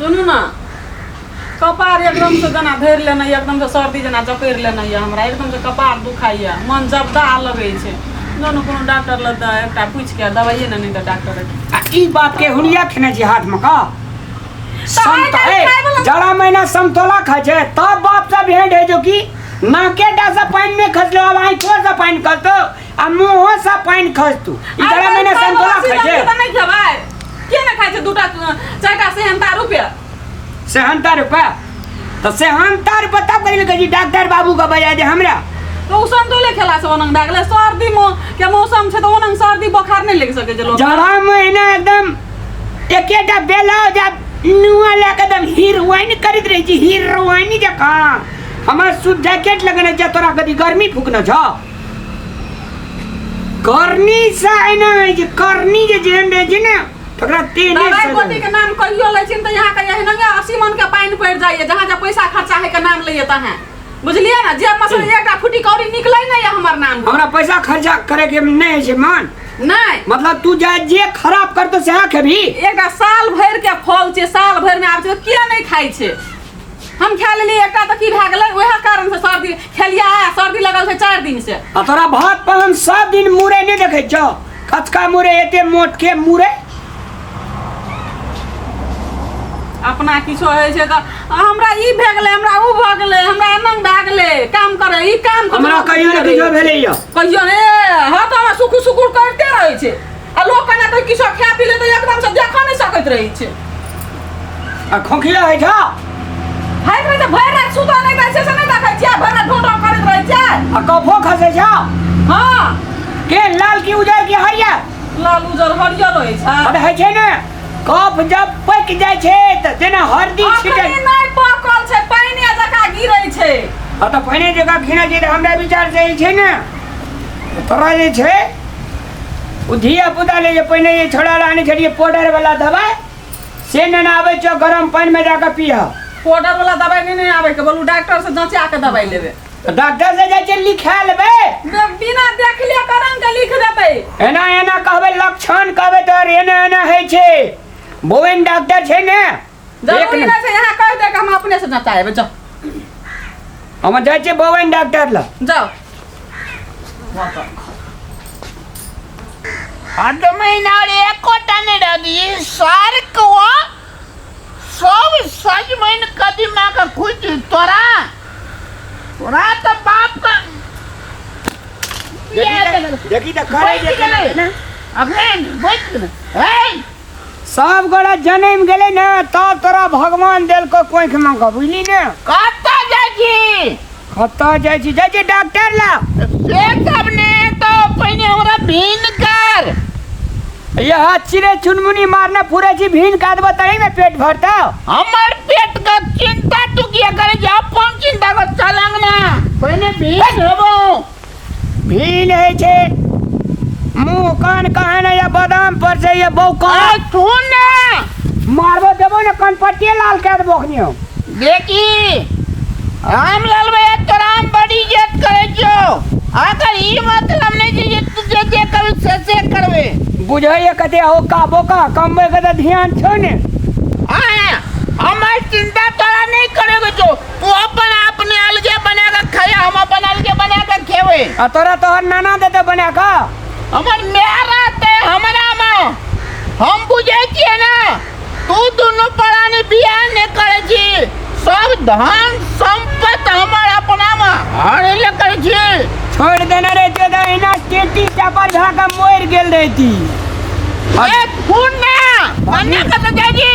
सुनू ने, कपार एकदमसँ जेना धरि लेने यऽ, एकदमसँ सर्दी जेना जकड़ि लेने यऽ हमरा, एकदमसँ कपार दुखाइए, मन जब्दा लगै छै। जाउ ने कोनो डॉक्टर लग तऽ एकटा पूछि कऽ दबाइए ने, नहि तऽ डॉक्टर। आ ई बाप के हुलिया खेने छी हाथ में का तऽ आइ काल्हि खाय वला- जाड़ा महीना समतोला खाइ छै तब बाप से भेंट है जो कि नाके टा से पानि नहि खसलो, आब आँखियो से पानि खसतो आ मुँहो से पानि खसतो। ई जाड़ा महीना समतोला खाइ छै। तऽ नहि खेबै? के नहि खाइ छै दूटा चारिटा सेहनता रुपया? सेहनता रुपया तऽ सेहनता रुपया तब करी कहै छी डॉक्टर बाबू के बजा दे हमरा। तऽ ओ समतोले खेला से ओनंग भए गेलै। सर्दी के मौसम छै तऽ ओनंग सर्दी बोखार नहि लागि सकै छै लोक। जाड़ा महीना एकदम एकेटा बेला जब नुआ लए कऽ एकदम हीरोइन करैत रहै छी, हीरोइन जकाँ। हमर सूट जैकेट लगेने छै, तोरा कथी गर्मी फूकने छौ? करनी से एना होइ छै, करनी जे जेहन रहै छै ने तकरा तेहने दवाई सजा। गोटी के नाम कहियो लै छिन तऽ यहाँ के एहने 80 मन के पानि पड़ि जाइए जहाँ जे पैसा खर्चा होइ के नाम लैए तहाँ, बुझलियै ने? जेब में से एकटा फुटी कौड़ी निकलै नहि यऽ हमर नाम। हमरा पैसा खर्चा करे के नहि होइ छै मन। नहि। मतलब तू जा जे खराब करतो सएह खेबही। एकटा साल भरि के फल छै, साल भरि में आबै छै तऽ किया नहि खाइ छै? हम खा लेलियै एकटा तऽ की भए गेलै? उएह कारण से सर्दी खेलियै, सर्दी लगल छै 4 दिन से। आ तोरा भात पर हम सब दिन मुरै नहि देखै छौ? कचका मुरै, एते मोट के मुरै। अपना किछो होइ छै तऽ हमरा ई भए गेलै, हमरा उ भऽ गेलै, हमरा एना भए गेलै। काम करे ई काम करे। हमरा कहियो ने किछो भेलै यऽ। कहियो ने। हँ तऽ हमरा सुखु सुकुर करिते रहै छै आ लोक कने कोई किछो खा पी ले तऽ एकदम से देखऽ नहि सकैत रहै छै। आ खोखिया होइ छौ? होइत रहै छै। भरि राति सुतऽ नहि दै छै से नहि देखै छियै? भरि राति ढों ढों करैत रहै छै। आ कफो खसै छौ? हँ। के लाल की उजर की हरियर? लाल उजर हरियर होइ छै। अरे होइ छै ने, कफ जब पकि जाइ छै तऽ जेना हरदी छिटल। अखनी नहि पकल छै, पानिए जकाँ गिरै छै। आ तऽ पानि जकाँ गिरै छै तऽ हमरा विचार से ई छै ने, तोरा जे छै ओ धिया पुता ले जे पहिने जे छोड़ा ला आनै छलियै पाउडर वाला दवाइ से नेने आबै छौ, गरम पानिमे जाकऽ पीह। पाउडर वाला दवाइ नहि, नहि आबै के बोलू, डॉक्टर से जँचा के दवाइ लेबै। तऽ डॉक्टर से जाइ छै लिखा लेबै। बिना देखले करंग के लिख देतै। एना एना कहबै, लक्षण कहबै तोहर एना एना होइ छै। बोवेन डॉक्टर छै ने। जरूरी नहि छै, यहाँ कहि दे के हम अपने से जँचा एबै। जाउ। हम जाइ छियै बोवेन डॉक्टर लग। जाउ। आठ महीना और एकोटा नहि रहली सारकवा सब सजमनि कदीमा के खुज तोरा तोरा तऽ बाप का देखी तऽ करै जे बैठ गेलै। ने। अखन बैठ गेलै हे। सब गोरा जनमि गेलै ने तब तोरा भगवान देलको कोखि में कऽ, बुझली ने? कतऽ जाइ छी? कतऽ जाइ छी? जाइ छी डॉक्टर लग। से सब ने तऽ पहिने हमरा भीन कर। यह चिड़ै चुनमुनी मारने पूरे छी, भीन का देबो तही में पेट भरतौ। हमर पेट के चिंता तू किया करे छी? अपन चिंता कर, चल अंगना, पहिने भीन हेबो। भीन होइ छै मुँह कान कहे ने या बादाम पर से ये बौका। आ सुन ने। मारबो देबो ने कनपट्टिए लाल कए देबो अखनी हम। देखी राम लाल भैया, तोरा हम बड़ी इज्जत करे छियो, अगर ई मतलब नहीं छै जे तू जे जे करबे से से करबे। बुझैए कते हो का बोका कमबै के तऽ ध्यान छौ ने। हाँ, हमर चिंता तोरा नहीं करे के छौ, तू अपन अपने अलगे बना के खाए, हम अपन अलगे बना के खेबे। आ तोरा तोहर नाना देते बना कऽ? हमर माय रहते हमरा में, हम बुझै छियै ने तू दुनू प्राणी बियाह नहि करै छी, सब धन संपत्ति हमर अपना में हरे ले करै छी। छोड़ देने रहते तऽ एना टेटी चापर भए कऽ मरि गेल रहती। ए सुन ना, मन्ना कतऽ जाइ छी?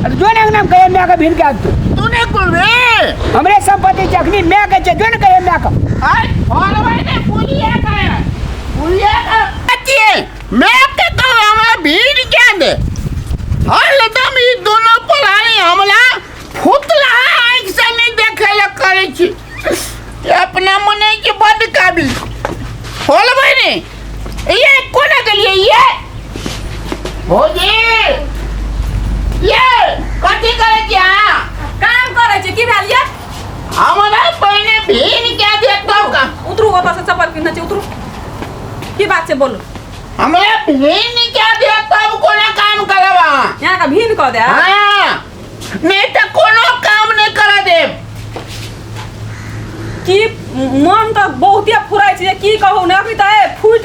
अरे जो ने अंगना में कहिए माय के भीड़ के आग तू। तू नहि कुलबे? हमरे संपत्ति छै, अखनी माय के छै, जो ने कहिए माय के। आय फलबै ने पुलिया के पुलिया के अथी मैं के कहब हमरा भीड़ के दे हरदम ई दोनों प्राणी हमरा फुतला आँखि से नहीं देखे ला करै छी। अपना मने के बड काबिल होलबै ने। ये कोना गेलियै ये भौजी? ये कथी करै छी अहाँ? काम करै छी। की भेल ये? हमरा पहिने भीड़ के दे तब का। उतरू ओतऽ से, चप्पल पिन्हने छी, उतरू। की बात छै बोलू। हमरा भीन के दे तब कोना काम करब अहाँ। यहाँ के भीन कऽ दे? हाँ। की कहू ने अभी तऽ ए फूट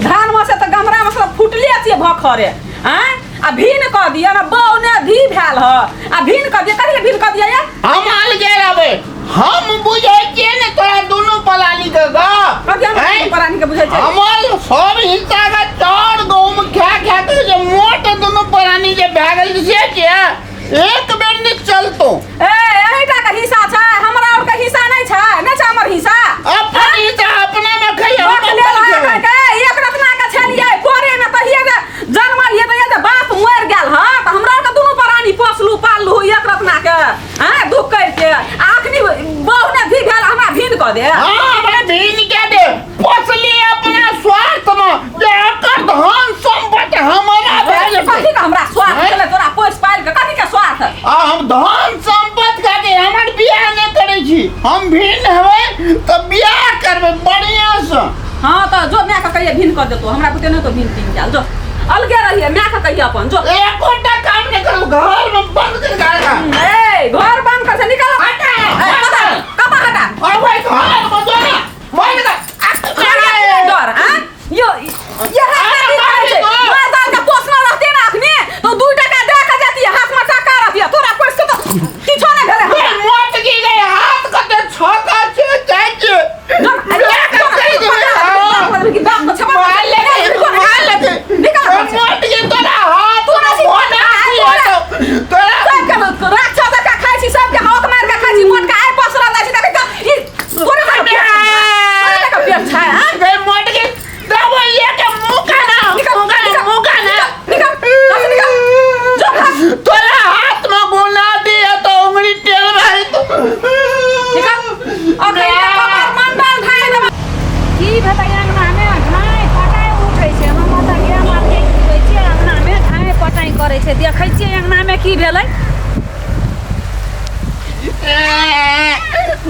धान में से तऽ गमरा में से फूटले छियै भखरे आँय आ भीन कऽ दिअ ने बौ ने धी भेल ह आ भीन कऽ दिअ कथी लए भीन कऽ दिअ ये हम अलगे रहबै हम बुझै छियै ने तोरा दुनू पलानी के गप कथी हम हैं? परानी के बुझै छियै हमर सब हिस्सा के चाउर गहूम खा खा के जे मोट दुनू परानी जे भए गेल छै से के एक बेर नहि चलतो ए एहिटा के हिस्सा छै हमरा और के हिस्सा नहि छै नहि छै हमर हिस्सा अपन हिस्सा अपना में खइहे हम बाप अपन लेल खेबै। अहाँ के एक रत्ना के छलियै कोरे में तहिये जे जनमलियै तहिये जे बाप मरि गेल ह तऽ हमरा आर के दुनू प्राणी पोसलू पाललू एक रत्ना के हैं दुख करके आ अखनी बहु ने भी भेल हमरा भीन कऽ दे हाँ हमरा भीन के दे पोसली अपना स्वार्थ में जे एकर धन संपत्ति हमरा भए जेतै कथी के हमरा स्वार्थ हैं? छलै तोरा पोसि पालि के कथी के स्वार्थ आ हम धन संपत्ति खातिर हमर बियाह नहि करै छी हम भिन्न हेबै तऽ बियाह करबै बढ़िआँ सँ हाँ तऽ जो माय के कहिए भीन कऽ देतो हमरा बुते नहि तो भीन तीन गेल जो अलगे रहिए माय के कहिए अपन जो एकोटा काम नहि करू घर में बंद कर के ए घर बंद कर से निकल हटा, ए, हटा। कतऽ कतऽ हटा और भाई घर में जो ना बंद कर हमरा डर आ यो ये है अरे खातिर कहै छै बाप रे बाप। माल जाल के पोसना रहते ना अखनी तो 2 टका दे के जाती हाथ में टका रहती तोरा पैसा तो किछो नहीं भेलै हमरा मौत की गई हाथ कते छका छै जाइ छै बियाह के कहि देबै मार लेके मार लेके मौत के तोरा हाथ तोरा में भोना तोरा राक्षस जकाँ खाइ छी सबके हक मारि के खाइ छी मोटका आइ पसरल जाइ छी देखै तऽ ई तोरे सबके पेट तोरे सबके पेट छै हाँ गई मौत के दबो ये के मुंह का ना निकल मुंह का ना मुंह का ना निकल निकल निकल जो खा तोरा हाथ में गुना दिया तो उंगली टेढ़ भाई तो निकल और कहीं कमर मंडल ढाई देबै की भेलै अङ्गनामे घाइ पटाइ उठै छै हम ओतऽ गाय माल के खुबै छियै अङ्गनामे घाइ पटाइ करै छै देखै छियै अङ्गनामे की भेलै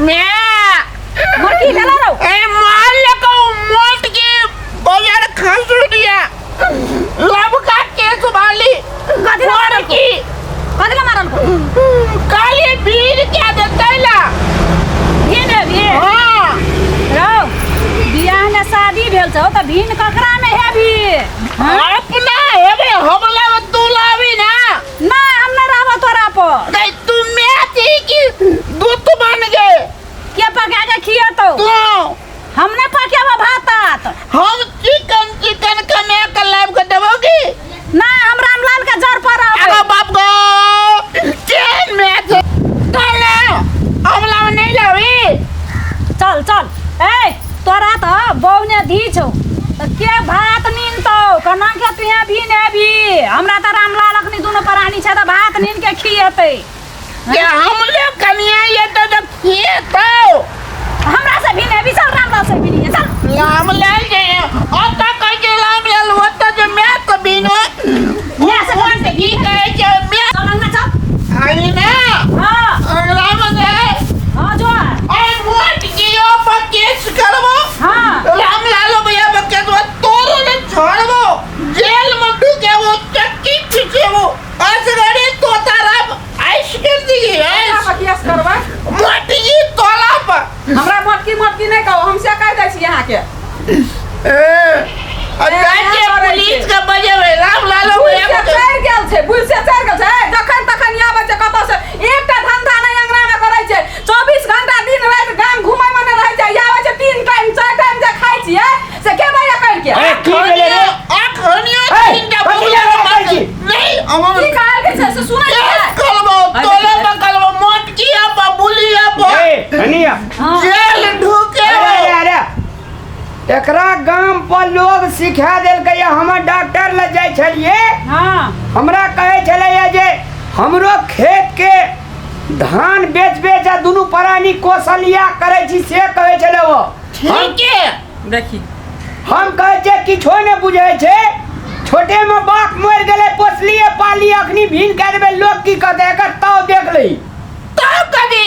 मैं मोर की भेलै रौ ए मार लगा मोट के बाजार खसू दिया लबका केस वाली कथी ला मारल की कथी ला मारल को काली भीड़ क्या देतै ला भीन हेबी हाँ रौ बियाह ने शादी भेल छौ तऽ भीन ककरा मे हेबी हाँ? अपना हेबे हमला तू लावी ना ना हम नहि रहबो तोरा पर नहीं तू मैं थी कि दूत बन गए के पका के खियेतौ तू हम नहि पकेबो भात तात हम चिकन चिकन कमे के लाइव के देबोगी ना हम रामलाल के जर पर अरे रहबै बाप गो चेन में थे चल हमला नहीं लावी चल चल ए तोरा तऽ बौने धी छौ तऽ के भात नीनतौ केना के तुहे भी ने भी हमरा तऽ रामलाल अखनी दुनू प्राणी छै तऽ भात नीन के खिएतै के हमले कनिया ये तो तो खिएतौ हमरा से भी ने भी चल रामलाल से भी नहीं चल राम लाल जे ओता कह के राम लाल ओता जे मैं तो बिनो मैं से कौन से की कहे के मैं चल अंगना चल आई ना हाँ राम दे हाँ जो आई मोट जियो पर केस करबो हाँ राम लाल भैया पर केस तोरो ने छोड़बो जेल में ढुकेबो चक्की पीछेबो असगरे तोता राम ऐश कर दी ऐश केस करबै मोटी तोला पर हमरा मोटकी मोटकी नहि कहू हम से कहि दै छी अहाँके ए जाके पुलिस के बजेबै राम लालो बुझि से चढ़ि गेल छै बुझि से चढ़ि गेल छै जखन तखन आबै छै कतौ से एकटा धंधा नहि अंगना मे करै छै 24 घंटा दिन राति गाम घुमै मे नहि रहै छै आबै छै तीन टाइम चारि टाइम जे खाइ छियै से के दैया करि के ए, की भेलै रे? अखनियो ए, तीनटा कथी लए लड़ाइ करै छी? नहीं हम की कहल के छै से सुनै केस छियै करबो तोले बकलबो मोटकी आप बुली आप ए कनिया हाँ जेल ढुके अरे अरे अरे एकरा गाम पर लोग सिखा देलकै हमर डॉक्टर लग जाइ छलियै हाँ हमरा कहै छलैया जे हमरो खेत के धान बेच बेच आ दुनू प्राणी कौशलिया करै छी से कहै छलै ओ ठीक है देखी हम कहै छियै किछो नहि बुझै छै छोटे में बाप मरि गेलै पोसलिए पालिए अखनी भीन कए देबै लोग की कहतै एकर ताव देख लही तब कभी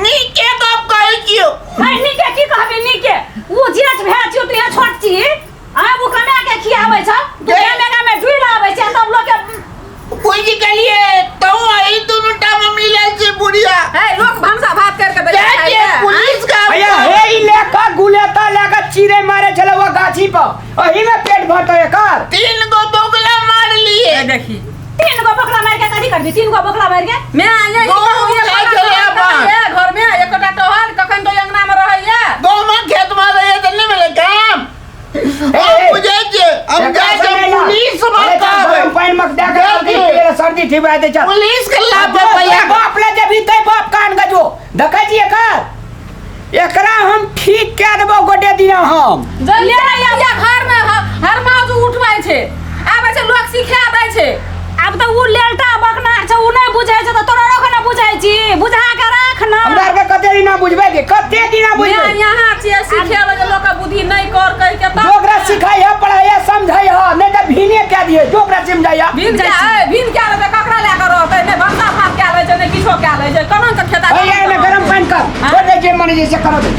नीके गप कहै छियौ है नीके की कहबी नीके ओ जेठ भए छियौ तू यहाँ छोट छी आ ओ कमा के खियाबै छ तू गामे गामे ढुलि आबै छै तब लोग के बुझि गेलियै तू एहि दुनू टा में मिलल छै बुढ़िया हे लोक भनसा भात करके दैया जाके खाइ लए। पुलिस का भैया हे ई लेखा गुलेता लेखा चिड़ै मारे करबी तीन गो बोखला भरि के मैं ये गहूम खाइ छलै अपन। घर में एकोटा टहल कखन तो अंगना में रहैया गहूम खेत में रहिए तऽ नहि मिले काम हम बुझै छियै हम जाइ छियै पुलिस मे कहबै गरम पानि मे दए के सर्दी देखिए। पियै लए, सर्दी ठीक भए जेतै चल पुलिस के लाभ रुपैआ बाप ले जब तै बाप कान गजो देखै छी एकर एकरा हम ठीक कए देबो गोटे दिना हम जल्दी आइया घर में हर मौज उठबै छै आबै छै लोक सिखा दै छै आब तऽ उ लेलटा बकना छै उ नहि बुझै छै तऽ तोरा रख ने बुझै छी बुझा के राख न हमरा आरके कते दिना बुझबै के कते दिना मैं बुझबै यहाँ छियै सिखे लगे लोक के बुद्धि नहि कर कहि के जो ओकरा सिखाइ है पढ़ाइ है समझाइ है नहि तऽ भीने कए दियै जो ओकरा समझाइ है भीन क्या है भीन क्या रहतै ककरा लए कऽ रहतै नहि भनसा भात कए लै छै नहि किछो कए लै छै केना कऽ खेता भैया एने गरम पानि कर छोड़ दै जे मन जे से करो दे।